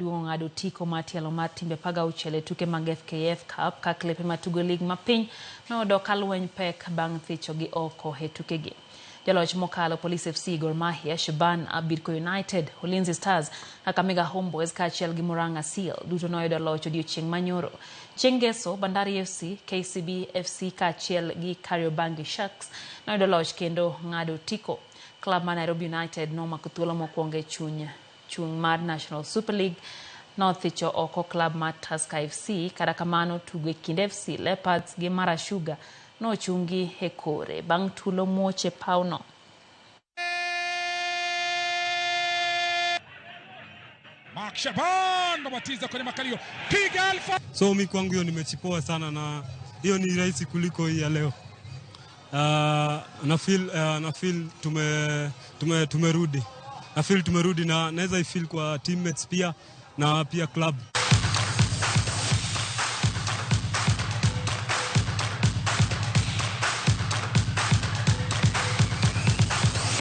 Maduong' ong'ado otiko mar tielo mar timbe 16 e tuke mag FKF Cup ka klepe matugo lig mapiny noyudo ka lweny pek bang' thicho gi oko e tukegi. Joloch mokalo Police FC, Gor Mahia, Shabana, Bidco United, Ulinzi Stars, Kakamega Homeboyz kaachiel gi Murang'a Seal duto noyudo loch odiochieng' manyoro. Chieng' Ngeso, Bandari FC, KCB FC kaachiel gi Kariobangi Sharks noyudo loch kendo ng'ado otiko. Klab mar Nairobi United nomako thuolo mokwongo e chuny chung' mar National Super League nothicho oko klab mar Tusker FC. Kata kamano tugo e kind FC Leopards gi Mara Sugar nochungi e kore bang' tulo muoch e pawno. Mark Shaban babatiza kwenye makalio, piga alfa. So mi kwangu hiyo ni mechi poa sana na hiyo ni rahisi kuliko hii ya leo. Na feel tumerudi. Na feel tumerudi na naweza ifeel kwa teammates pia na pia club.